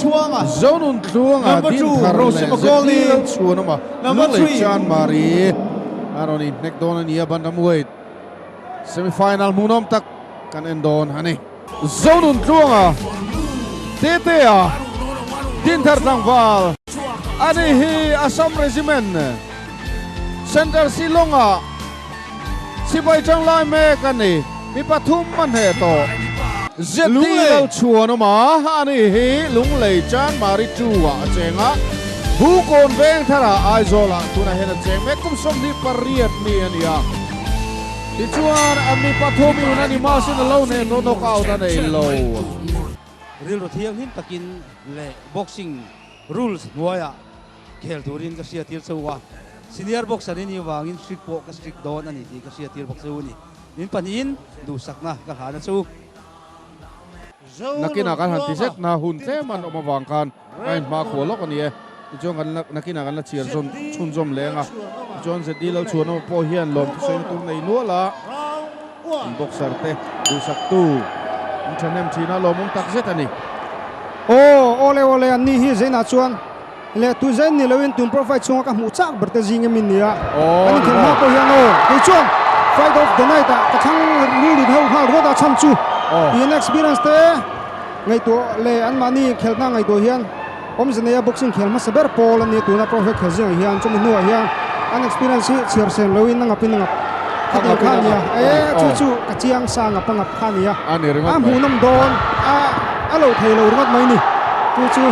Lalchhuanga. Zonun Tluanga Number din 2, thar leh Rosima ZD Goli. Lalchhuanawma Number Lunglei 3. Chanmari a rawn inhnek dawn a ni a, bantamweight semi-final hmuhnawm tak kan en dawn a ni. Zonun Tluanga Tetea Dinthar tlangval a ni hi Assam Regiment Center Shillong-ah Sipai tang lai mek a ni. Mi pathum a hneh tawh. ZD Lalchhuanawma a ni hi Lunglei Chanmari 2 ah a cheng a, Bukawn Vengthara Aizawlah tunah hian a cheng mek. Kum 28 mi a ni a. Tichuan a mi pathum unanimous in a lo hneh tawh knockout a nei lo. Rilru thianghlim takin leh boxing rules hnuaiah khel turin ka hriatir cheu a, senior boxer i nih vangin strict pawh ka strict dawn a ni tih ka hriatir bawk cheu a ni. Min pahnihin duhsakna ka hlan a chu. Nakinah kan han ti zet na hun tlem an awm avang khan a inhma khual lawk a ni e. Tichuan kan la nakinah kan la chhiar zawn chhunzawm leng a. Tichuan ZD lo chhuan awm pawh hian lawm thusawi na tur nei nual a, an boxer te duhsaktu an thahnem thin a, lawmawm tak zet a ni. Aw, awle awle an ni hi Zainah chuan leh tu Zain ni loin tun profile chhunga ka hmuh chak ber te zing em in nia. Kan inkhel hma pawh hian aw kei chuan fight of the night ah ka thlang rilru ho nghal ruat a chhan chu in experience te ngaihtuah leh anmahni khelhna ngaihtuah hian awmze neia boxing khel hmasa ber pawl a nia tuna profile khel zingah hian chumi hnuah hian an experience hi chhiar sen loin a ngapin a ngap kha ti kha a nia e chu chu ka chiang sa ngap a ngap kha a nia a hmuhnawm dawn a a lo thei lo ringawt mai ni chu chu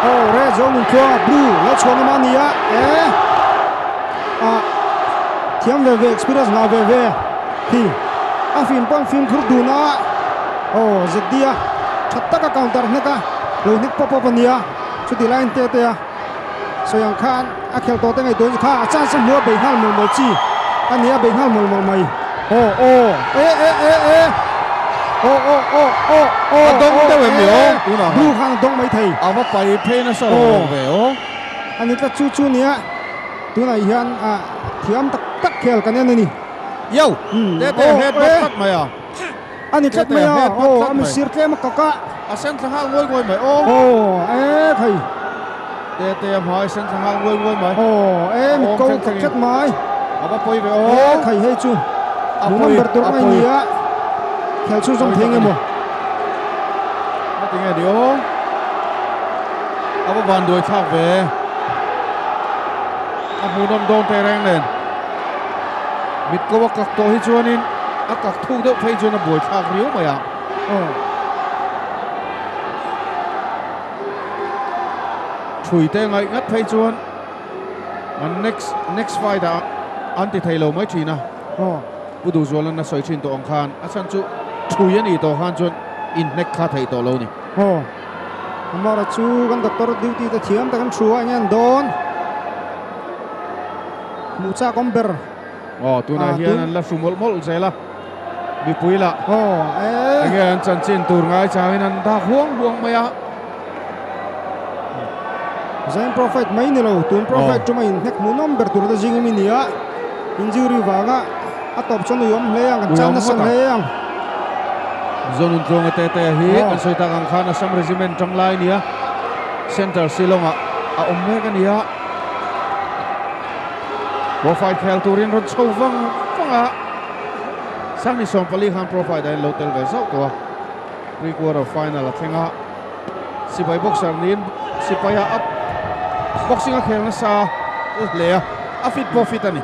aw red zo nun khuanga blue lo chhuah nawm a nia e a thiam ve ve experience ngah ve ve hi a fim pawh an fimkhur dun a aw ZD-a tha taka counter hnek a lo hnek pawp pawp a nia chuti laiin te te a Sawi ang khan a khel tawh te ngaihtuah chu kha a chance a hmu a bei nghal mawlh mawlh chi a ni a bei nghal mawlh mawlh mai. Aw aw e e e e aw aw aw aw aw A dawng deuh em ni aw tunah khan. Blue khan a dawng mai thei. A va pai phei nasa lo lo ve aw. A ni tlat chu chu nia tunah hian a thiam tak tak khel kan en a ni. Yo! Te te head bawk tlat mai a. A ni tlat mai a, aw a misir tlem a kak a. A sen thla nghal nguai nguai mai aw. Aw e thei. Te te a hmai sen thla nghal nguai nguai mai. Aw e mit ko kak tlat mai. A va pawi ve aw. E thei hei chu. A pawi ber tur mai ni a. Khel chu zawm thei nge maw. A ti nge ni aw. A va van duai thlak ve. A hmuhnawm dawn teh reng nen. Mit ko a kak tawh hi chuanin a kak thuk deuh phei chuan a buai thlak riau mai a. Thui te ngaih ngat phei chuan an next next fight ah an ti thei lo mai thin a. Pu Duhzualan a sawi thin tawh ang khan a chhan chu thui a nih tawh khan chuan inhnek kha theih tawh lo a ni. Amara chu kan doctor duty te thiam tak an thu a enge an dawn. Hmuh chak awm ber. Aw tunah hian an la hru mawlh mawlh zel a. Mipui lah enge an chanchin tur ngai changin an dak huang huang mai a. Zain profit mai ni lo tun profit tuma in hnek hmuhnawm ber tur te zing ami ni a. Injury vanga a tawp chuan ui awm hle ang kan chan nasa hle ang. Zonun Tluanga te te hi kan sawi tak ang khan Assam Regiment tanglai a ni a. Central Shillong ah a awm mek a ni a. Profile khel turin rawn chho vang vang a. Sangni 14 khan profile dahin lo tel ve zauh tawh a. Pre quarter final a thleng a. Sipai boxer niin sipaia a boxing a khel nasa hle a. A fit pawh fit a ni.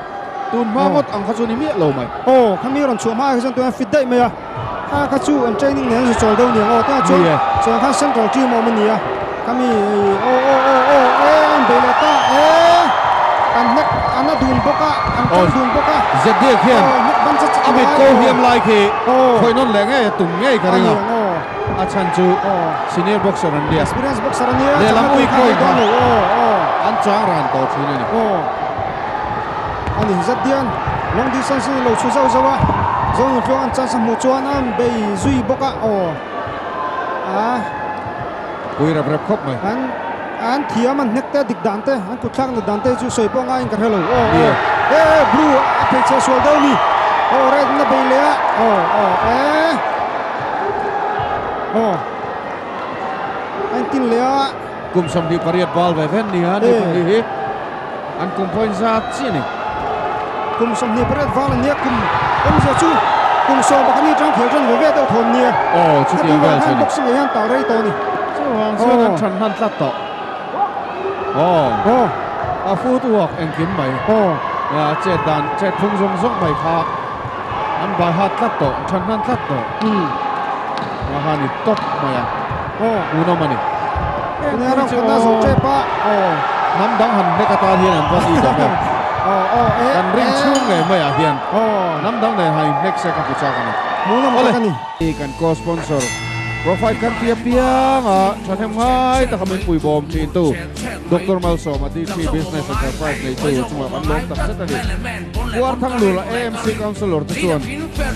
Tun hma ngawt ang kha chu ni miah lo mai. Aw, khami rawn chhuah hma kha chuan tuna fit daih mai a. Kha kha chu an training nen an zu chawl deuh niang aw. Tunah chuan chuan khan central team a awm a nia. Khami aw aw aw aw e a inbeih leh ta e. An hnek an a dun bawk a, an tang dun bawk a. Zedek hian a mit ko hliam lai khi khawi nawn leh ngei a tum ngei ka ring a. A chhan chu senior boxer an nia. Experience boxer an nia. Lehlam ui khawi kha an chang ran tawh thin a ni. A ni zat dian long distance in lo chhu zauh zauh a. Zo tluang an chance a hmuh chuan a bei zui bawk a aw. A. Pui rep rep khawp mai. An an thiam an hnek te dik dan te an kut thlak na dan te chu sawi pawh ngaiin ka hre lo aw aw. E e blue a pheichhe sual deuh ni. Aw red na bei leh a aw aw e. Aw. tin leh a. Kum 28 bal ve ven ni a ni pahnih hi an kum pawhin zat chiah a ni. Kum 28 val an nia kum awmzia chu kum 11 ni tang khel tan ve ve deuh thawm nia. Aw chutiang vel chu a ni. Boxing ah hian tal rei tawh a ni. Chuvang chuan an than hman tlat tawh. Aw a footwork engkim mai a chet dan chet phung zawng zawng mai kha an bai hat tlat tawh an than hman tlat tawh. A han i tawp mai a hmuhnawm a ni. Hnam dang han hlek atan hian an va ti dawm em. Kan ring chhung ngei maiah hian hnam dang nen han inhlek se ka hmu chak a ni. Awle. Kan co-sponsor Profile kan ti apiang a thahnem ngai taka min pui bawm thin tu Doctor Malsawma DC Business Enterprise neitu chungah kan lawm tak zet a ni. Puar Thanglura AMC Councillor te chuan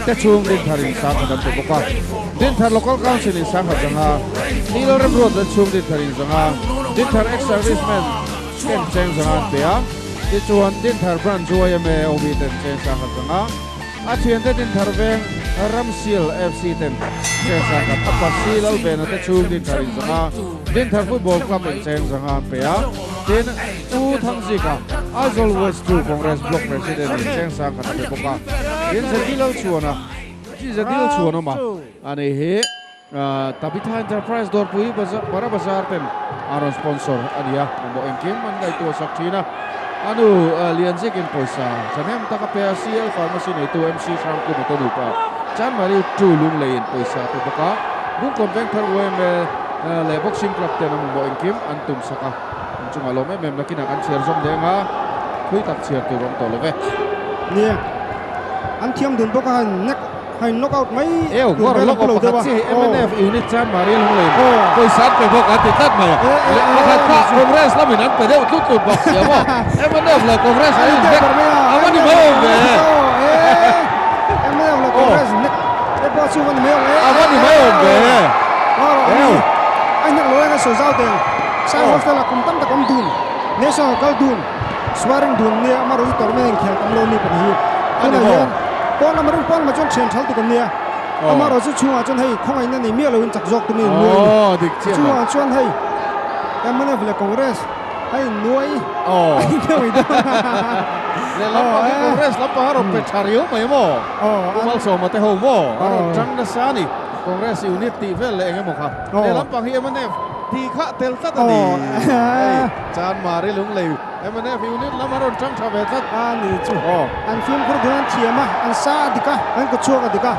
te chhung Dinthar in sangkhat an pe bawk a. Dinthar Local Council in sangkhat zanga, Nilo Remruat leh chhung Dinthar in zanga, Dinthar Ex-Servicemen ten cheng zanga an pe a. Tichuan Dinthar Branch yma OB ten cheng sangkhat zanga, A thiante Dinthar veng Ramsial FC ten cheng sangkhat a pasi Lalvena te chhung Dinthar in zanga, Dinthar Football Club in cheng zanga an pe a. Tin, Pu Thangzika, Aizawl West 2 Congress Block President in cheng sangkhat a pe bawk a. Tin, Zedil Lalchhuana, Zedil Chhuanawma a ni hi Tabitha Enterprise Dawrpui Bara Bazar ten a rawn sponsor a ni a, mamawh engkim an ngaihtuah sak thin a. A nu Lianzikin pawisa thahnem tak a pe a, CL Pharmacy neitu MC Hrangkuma te nupa Chanmari 2 Lungleiin pawisa a pe bawk a. Bungkawn Vengthar yma leh Boxing Club ten a mamawh engkim an tum sak a. An chungah lawm em em nakinah kan chhiar zawm leh anga thui tak chhiar tur awm tawh lo ve. Nia, an thiam dun bawk a han nek hain knock out mai Eu, tur gawr vel a lawk pu lo pakhat deuh a. chiah hi Aw. mnf unit chuan Maria Lunglein Aw. pawisa an pe bawk a ti tlat mai a. E, e, Leh e, pakhat kha e, Congress lamin an pe deuh tlut tlut bawk sia maw. Mnf leh Congress An an intek inhnek ber mai a. a va ni mai awm ve. Aw, e, mnf leh Aw. Congress nek te pawh chu va ni mai awm e. A va ni mai awm ve. Aw, rawh, Eu. a inhnek lo reng a sawi zau teng. Sai Aw. hostel ah kum tam tak awm dun, national kal dun, swearing dun nia amarawh chu tournament inkhel tam lo mi pahnih hi. A ni Tunah maw? hian pawn lam ring pawn lamah chuan thian thal tuk an nia. Aw. Amarawh chu chhungah chuan hei khawngaihna nei miah loin chak zawk tumin innuai a ni. Aw, dik chiah mai. Chungah chuan hei mnf leh Congress a innuai Aw. a innuai mai dawn a. Lehlam Aw, pang hi eh. Congress lampang a rawn pe tha riau mai maw? Aw, Pu an Malsawma te ho maw? A rawn Aw. tang nasa a ni. Congress unit tih vel leh eng emaw kha. Aw. Lehlam pang hi mnf tih kha tel tlat a ni. Aw. Hei, Chanmari Lunglei mnf unit lam a rawn tang tha ve tlat. A ni chu. Aw. An fimkhur dun an thiam a, an sa a dik a, an kut chhuak a dik a,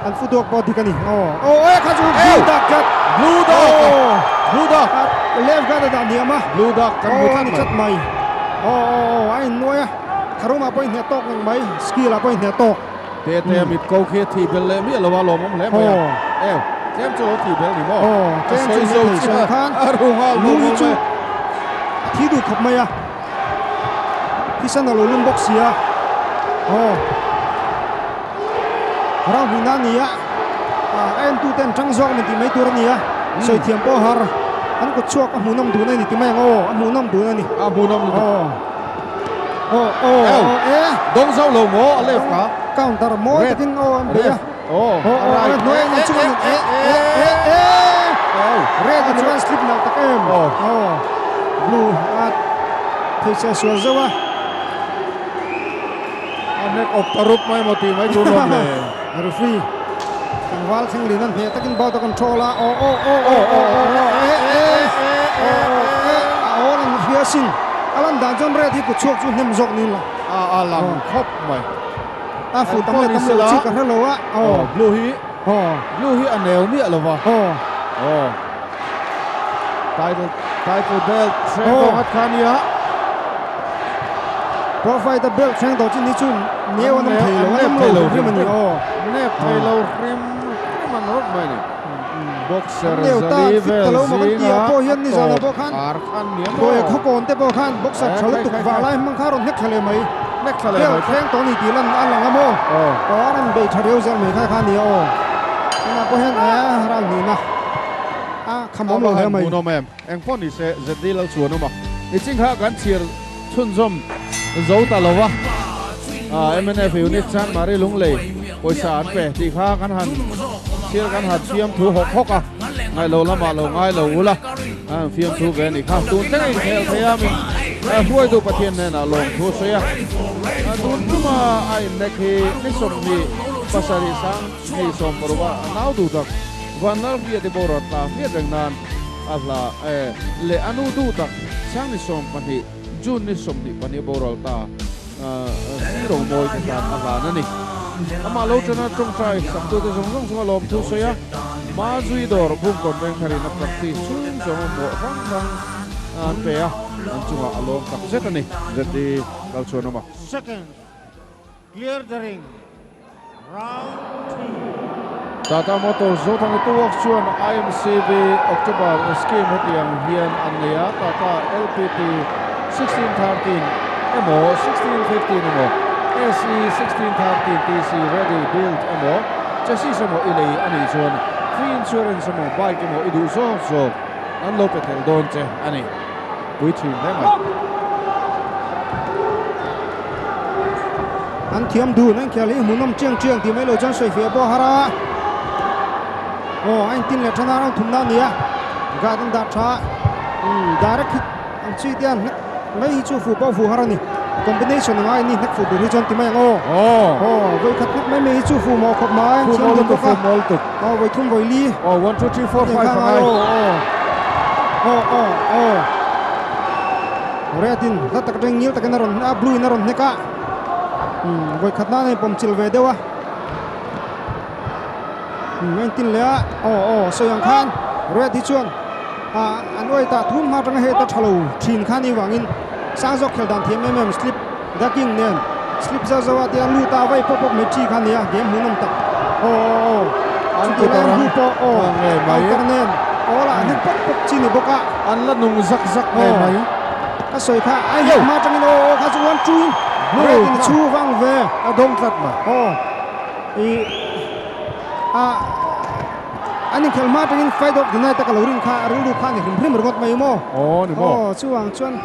an footwork pawh a dik a ni. Aw. Aw, e kha chu blue Ew! duck tlat. Blue duck! Aw. Blue duck! A left guard a dah hniam a. Blue duck kan hmu Aw, a tlat ni mai. tlat mai. Aw, aw, aw, a innuai a. Tharumah pawh inhneh tawk ngang mai, skill ah pawh inhneh tawk. Tete mit ko khi a thih bel leh miah lo a, lawmawm hle mai a. Ew, tlem chu lo thih bel ni maw? Aw, A tlem sawi chu zo ni thei chiah sawi khan a ru nghal lu maw hi maw chu mai. a thi duh khawp mai a, thisen a lo lum bawk si a. Aw, round hnihna a ni a, a entute an tang zawk a ni tih mai tur a ni a, sawi thiam pawh a har. An kut chhuak a hmuhnawm dun a ni ti mai ang aw, a hmuhnawm dun a ni. A hmuhnawm lutuk. Aw. Aw aw Ew aw e. Dawng zo lo maw a left kha. Counter mawi Red. takin aw an bei a. Left. Aw Aw a aw right. hnuai E an e chung e an e e e e. Ew. Red a chuan slip nalh tak em. Aw. Aw blue a thei che sual zauh a. A nek awp ta rup mai maw tih mai tur lawm le. Referee tlangval thleng lin an hneh takin ball ta control a aw aw aw aw aw aw aw e e aw aw e a awl an hria sin a lan dan chuan red hi kut chhuak chu hnem zawk niin lang a a lang khawp mai a fuh tam leh tam lo chi ka hre lo a aw blue hi aw blue hi a neu miah lo va aw aw title title belt thleng tawh ngat kha nia profile the belt thleng tawh chi ni chu neu an awm thei lo an awm lo hrim a ni aw nep thei lo hrim hrim an rawt mai ni boxer neu ta zali fit vel ta lo maw kan tia zinga pawh hian ni zana a pawh khan kar khan nia maw khawi khawkawn te pawh khan boxer Eh, tha khai lutuk khai vah khai lai hmang kha rawn hnek thla leh mai hnek thla leh belt mai thleng tawh a ni tih lan a lang a maw aw aw a rawn bei tha riau zel mai kha kha nia aw tunah pawh hian eh ral hnihna a kham awm a lo va hle han mai hmuhnawm em eng pawh ni se ZD lo chuan awm a niching kha kan chhiar chhunzawm zo ta lo va mnf unit chuan Mari Lunglei pawisa an pe tih kha kan han chhiar kan han thiam thu hawk hawk a ngaih lo lamah lo ngai lo ula. An fiamthu ve a nih kha. Tun thleng a inkhel thei a, min hruaitu Pathian hnenah lawmthu a sawi a. Tun tuma a innek hi ni 27 sang ni 16 a nau duh tak Vanlalhriat i boral tla hriat reng nan a hla leh a nu duh tak sang ni 12 June ni 24 a boral ta si romawi te tan a hlan a ni. Amah lo tana tawngtai saktute zawng zawng chunga lawmthu sawi a, Mazui dawr Bungkawn Vengtharin a practice chhung zawng a mawh hrang hrang an pe a, an chungah a lawm tak zet a ni. ZD kal chhuan awm a. Seconds. Clear the ring. Round 2. Tata Motors Zothang Auto Works chuan IMCV October scheme hetiang hian an nei a, Tata LPT 1613 emaw 1615 emaw SE 1613 TC ready build emaw chassis emaw i lei a nih chuan free insurance emaw bike emaw i duh zawk zawk an lo pe tel dawn che a ni. Pui thin hle mai. An thiam dun an khel hi hmuhnawm chiang chiang tih mai lo chuan sawi fiah pawh a har a. Aw a intin leh than a round thumna a ni a, guard an dah tha a, umm direct hit ang chi te an hnek mai hi chu fuh pawh fuh har a ni. Combination a ngai a ni hnek fuh tur hi chuan ti mai ang aw. Aw vawikhat hnek mai mai hi chu fuh mawh khawp mai an thiam dun bawk a. Aw vawithum vawili. Aw one two three four five a ngai. Aw aw aw aw red in hla tak atangin ngil takin a rawn a blue in a rawn hnek a umm vawikhat nan a inpawm chilh ve deuh a umm a intin leh a aw aw sawi ang khan red hi chuan ah an uai tah thum hma atanga heta tha lo thin kha ni vangin sang zawk khel dan thiam em em slip ducking nen slip zauh zauh a tia lut a vai pawp pawp mai chi kha a ni a game hmuhnawm tak aw aw aw chutih laiin blue pawh aw counter nen aw lah hnek pawp pawp chi ni bawk a an la nung zak zak ngei mai ka sawi kha a hnek hma atangin aw aw kha chu one two in red in a chhu vang ve a dawng tlat mai aw ih a An inkhelh hma atangin fight of the night a ka lo rin kha a rilru kha a ni hrim hrim ringawt mai maw? Aw ni maw? Aw chuang chuan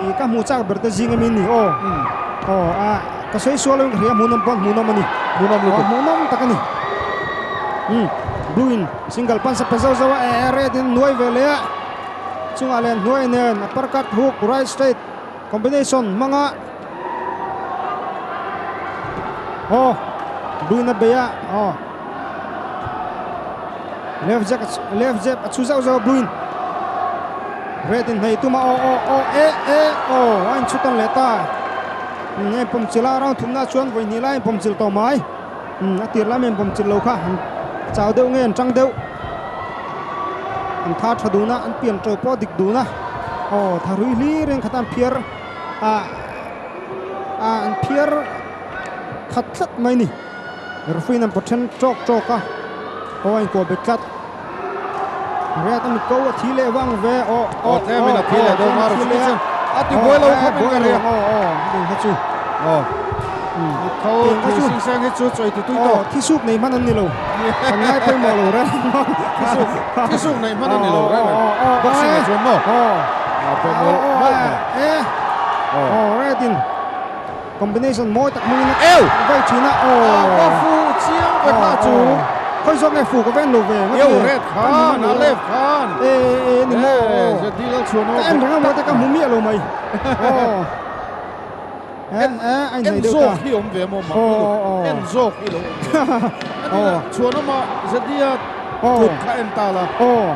ih ka hmuh chak ber te zing ami ni aw. Aw a ka sawi sual loin ka hria hmuhnawm pawh an hmuhnawm a ni. Hmuhnawm lutuk. Aw hmuhnawm tak a ni. Umm blue in single punch a pe zauh zauh a eh red in nuai ve leh a chungah leh hnuai nen upper cut hook right straight combination hmang a aw blue in a bei a aw. Left jab left jab a chhu zauh zauh a blue in red in hmei tum a aw aw aw e e aw a inchhu tawn leh ta umm a inpawm chilh a round thumna chuan vawi hnih lai a inpawm chilh tawh mai umm a tir lam a inpawm chilh lo kha an chau deuh nge an tang deuh an tha tha dun a an pian to pawh a dik dun a aw tha hrui hlir in khata an phiar ah ah an phiar khat tlat mai a ni. Referee an pawthen tawk tawk a, aw a inkuah bet tlat. Red a mit ko a thi leh vang ve, aw aw aw tlem in a thi leh dawn a, referee chuan a ti buai lo khawp in ka ria. Aw aw ding kha chu. Aw mit ko thi sing seng hi chu chawi ti tui tawk. Thi suk nei hman an ni lo, kan ngai pawimawh lo reng. Thi suk thi suk nei hman an ni lo reng reng. Boxing ah chuan maw? Aw pawimawh mawlh mai. Aw red in. Combination mawi tak hmangin a vai thin a, aw. A fuh chiang ve kha chu. Khawi zawk nge fuh ka va en lo ve. Yo red khan, a left khan. E e ni maw. Zeti lal chhuan aw. Ka en reng a maw te ka hmu miah lo mai. Aw. En zawk hi awm ve maw mak lutuk. En zawk hi lo awm ve. Aw. Chhuan awma Zetia kut kha en ta la. Aw.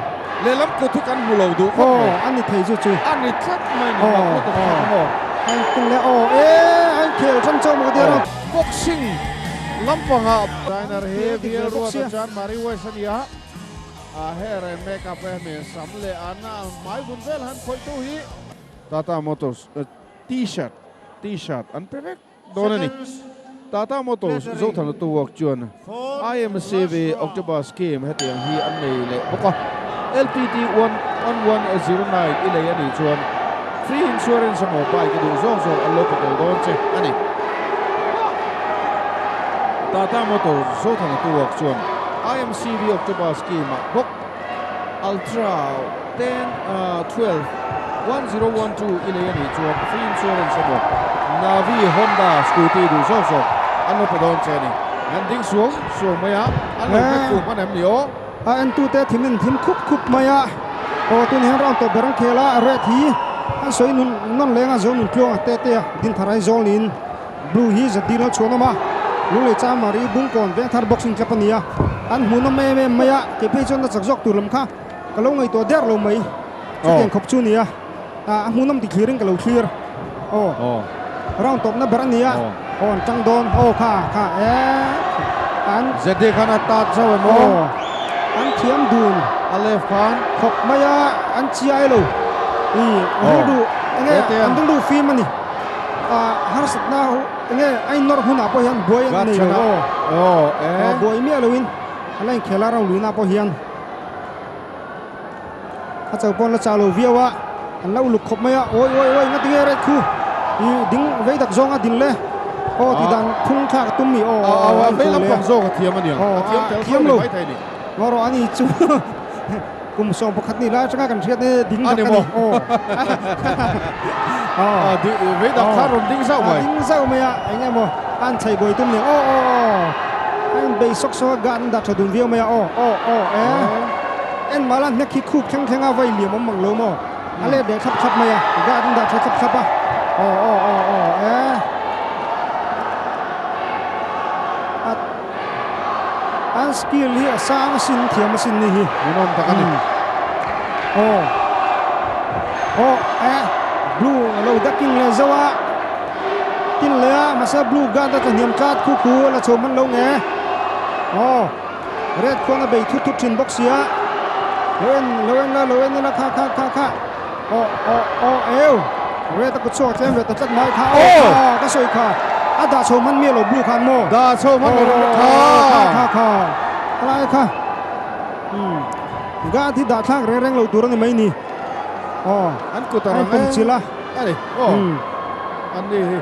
Lehlam kut hi kan hmu lo duh khawp mai. Aw, a ni thei chu chu. A ni tlat mai ni mak lutuk kha maw. A inkhel leh aw e, a inkhel ṭan chauh maw ka ti a rawn. Boxing lampangah trainer hi VL Ruata chuan Mari West a ni a, a hair and makeup e hmel sam leh an hmai vun vel han khawih tu hi. Tata Motors T-shirt T-shirt an pe vek. dawn a ni. Tata Motors Zothana tu work chuan IMCV October Scheme hetiang hi an nei leh bawk a, LPT 1109 i lei a nih chuan free insurance emaw bike i duh zawk zawk an lo pe tel dawn che a ni. Tata Motors Zothana tu work chuan IMCV October Scheme ah bawk Ultra 10 12 1012 i lei a nih chuan free insurance emaw Navi Honda scooty duh zawk zawk an lo pe dawn che a ni. An ding suau suau mai a, an lo hmet fuh hman em ni aw? A entute thim in thim khup khup mai a. Aw tun hian round tawp ber an khel a, red hi an sawi nun nawn leng a, zo nun tluang a te te a, Dinthar Aizawl niin blue hi Zadil a chhuan awm a, Lunglei Chamari Bungkawn Vengthar boxing club a ni a, an hmuhnawm em em mai a, kei phei chuan a chak zawk tur lam kha ka lo ngaihtuah der lo mai, chutiang khawp chu a ni a, a hmuhnawm ti thlirin ka lo thlir, aw round tawpna ber a ni a, aw an tang dawn, aw kha kha e an Zeddy khan a tat zauh em aw? An thiam dun a left khan khawp mai a, an chiai lo, i rilru enge an rilru fim a ni. Harsatna enge a innawr hunah pawh hian buai an nei lo aw. Buai miah loin a la inkhel a ro luihna pawh hian a cho pawn la chah lo viau a, an lo uluk khawp mai a, awi awi awi nga tinge red khu i ding vei tak zawng a din le aw tih dan phung thlak a tum mi aw a vei lampang zawk a thiam a niang a thiam tel thiam lo ngaw rawh ani chu. Kum 11 ni lai atanga kan hriat ni ding dak a ni. Aw. Aw. Vei dak kha rawn ding zauh mai. Ding zauh mai a, eng emaw an chei buai tum ni. Aw aw aw. A in bei sawk sawk a, guard an dah tha dun viau mai a. Aw aw aw e. En mah la hnek hi khup thleng thleng a vai liam awm mang lo maw. A let leh thlap thlap mai a, guard an dah tha thlap thlap a. Aw aw aw aw e. An skill hi a sang asin thiam asin ni hi. Hmuhnawm tak a ni. Aw. Aw e blue a lo ducking leh zauh a. Tin leh a mahse blue guard a tla hniam tlat khu khu a la chho hman lo nge. Aw red khuan a bei thut thut thin bawk sia. Lo en lo en la lo en ila kha kha kha kha. Aw aw aw eu red a kut chhuak tlem ve ta tlat mai kha aw kha ka sawi kha a dah chho hman miah lo blue khan maw dah chho hman lo kha kha kha kha helai kha um guard hi dah thlak reng reng lo tur a ni mai ni aw an kut a rang pawm chilh a ani aw an ni hi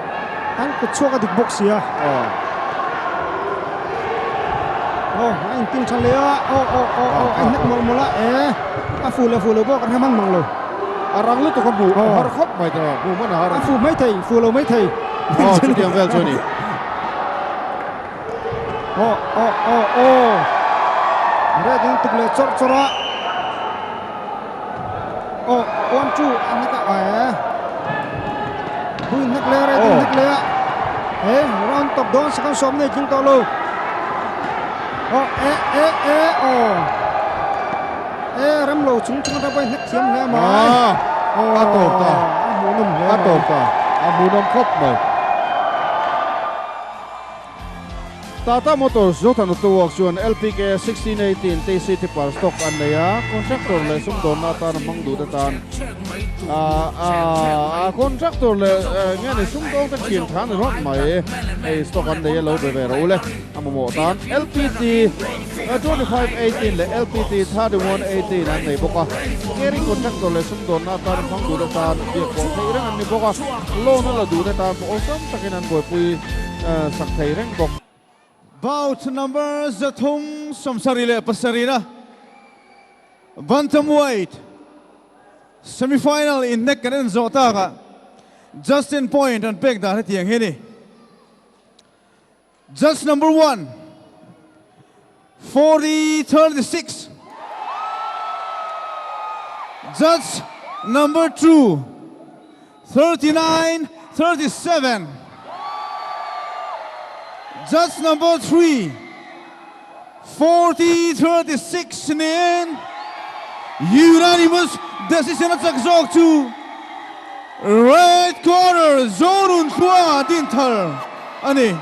an kut chhuak a dik bawk sia aw aw a intin tha leh a aw aw aw aw a hnek mawlh mawlh a e a fuh leh fuh lo bawk a hre hman mang lo a rang lutuk a hmuh a har khawp mai ta hmuh hman a har a fuh mai thei fuh lo mai thei aw chutiang vel chu a ni aw aw aw aw red in tuk leh chawrh chawrh a aw one two a hnek a e bui hnek leh red in hnek leh a e round tawp dawn second sawm nei tling tawh lo aw e e e aw e rem lo chung chung atang pawhin hnek thiam hle mai a tawp ta a hmuhnawm hle a tawp ta a hmuhnawm khawp mai. Tata Motors Zothan Auto Works chuan LPK 1618 TC Tipper stock an nei a, contractor leh sumdawnna atana hmang duhte tan a contractor leh nge ni sumdawngte thian tha ni rawt mai hei stock an nei a lo be ve rawh u le a mamawh tan LPT 2518 leh LPT 3118 an nei bawk a, carry contractor leh sumdawnna atana hmang duhte tan biak pawh theih reng an ni bawk a, loan a la duhte tan pawh awlsam takin an buaipui. sak thei reng bawk. Bout number 377 na Bantamweight semi-final inhnek kan en zawh takah Justin point an pek dan hetiang hi a ni. Judge number one, 40 36. Judge number 2, 39 37. Judge number 3, 40 36 niin unanimous decision a chak zawk chu Red Corner Zorun Hlua Dinthar a ni.